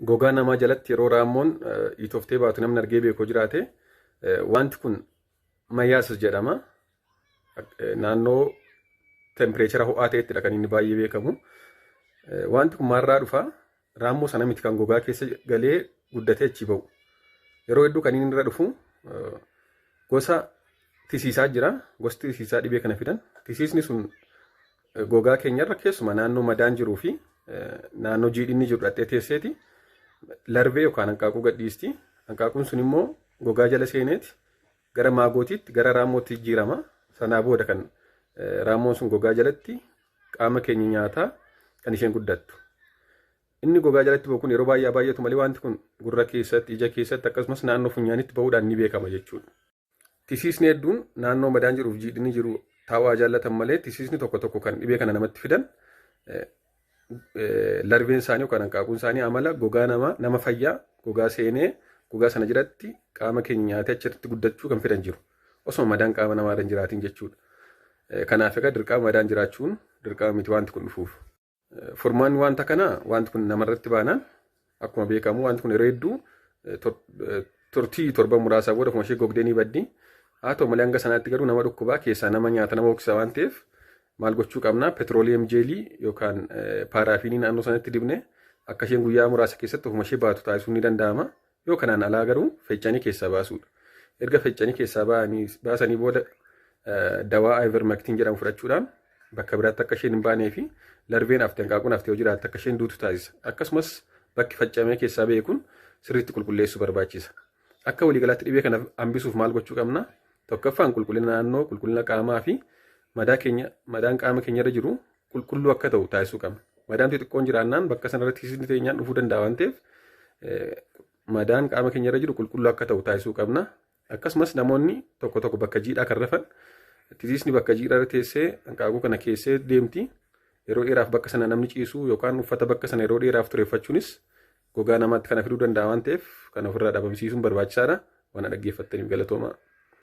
Gogaa namaa jalatti yeroo raammoon itoftee baatu namni argee beeku jiraate, wanti kun myiasis jedhama. Naannoo temperature ho'aa ta'ettidha kan inni baay'ee beekamu. Wanti kun maalirraa dhufa? Raammoo sana miti kan gogaa keessa galee guddatee achi ba'u. Yeroo hedduu kan inni irra dhufu gosa tisiisaa jira. Gosti tisiisaa dhibee kana fidan. Tisiisni sun gogaa keenyarra, keessuma naannoo madaan jiruu fi naannoo jiidhinni jiru dhaqxee teesseeti larvae yookaan hanqaaquu gadhiisti. Hanqaaquun sun immoo gogaa jala seeneeti gara maggotiitti, gara raammootti jijjiirama. Sanaa booda kan raammoon sun gogaa jalatti qaama keenya nyaataa kan isheen guddattu. Inni gogaa jalatti ba'u kun yeroo baay'ee baay'atu malee, wanti kun gurra keessatti, ija keessatti, akkasumas naannoo funyaanitti ba'uudhaan ni beekama jechuudha. Tisiisni hedduun naannoo madaan jiruuf jiidhinni jiru taa'uu jaallatan malee, tisiisni tokko tokko kan dhibee kana namatti fidan larvaen isaanii yookaan hanqaaquun isaanii amala gogaa nama nama fayyaa gogaa seenee gogaa sana jalatti qaama keenya nyaatee achirratti guddachuu kan fidan jiru. Osoo madaan qaama namaa irra hin jiraatin jechuudha. Kanaaf egaa dirqama madaan jiraachuun dirqama miti wanti kun dhufuuf. Furmaanni wanta kanaa, wanti kun namarratti baanaan, akkuma beekamu wanti kun yeroo hedduu turtii torban muraasaa booda ofuma ishee gogdee ni baddi. Haa ta'u malee, hanga sanaatti garuu nama dhukkubaa keessaa nama nyaata, nama hoksisa waan ta'eef, maal gochuu qabna? Petroleum jelly yookaan paraffin naannoo sanatti dibne akka isheen guyyaa muraasa keessatti ofuma ishee baatu taasisuun ni danda'ama. Yoo kanaan alaa garuu feccanii keessaa baasuudha. Erga feccanii keessaa baasanii booda dawaa ivermectin jedhamu fudhachuudhaan bakka biraatti akka isheen hin baanee fi larvaen haftee, hanqaaquun haftee yoo jiraatte, akka isheen duutu taasisa. Akkasumas bakki faccamee keessaa ba'e kun sirriitti qulqulleessuu barbaachisa. Akka waliigalaatti dhibee kana hambisuuf maal gochuu qabna? Tokkoffaan qulqullina naannoo, qulqullina qaamaa fi madaa keenya, madaan qaama keenya irra jiru qulqulluu akka ta'u taasisuu qabna. Madaan xixiqqoon jiraannaan bakka sanarratti tisiisni teenyaan dhufuu danda'a waan ta'eef, madaan qaama keenya irra jiru qulqulluu akka ta'u taasisuu qabna. Akkasumas namoonni tokko tokko bakka jiidhaa kan rafan, tisiisni bakka jiidhaa irra teessee hanqaaquu kana keessee deemti. Yeroo dheeraaf bakka sana namni ciisu yookaan uffata bakka sana yeroo dheeraaf tureeffachuunis gogaa namaatti kana fiduu danda'a waan ta'eef, kana ofirraa dhabamsiisuun barbaachisaadha. Waan dhaggeeffattaniif galatoomaa.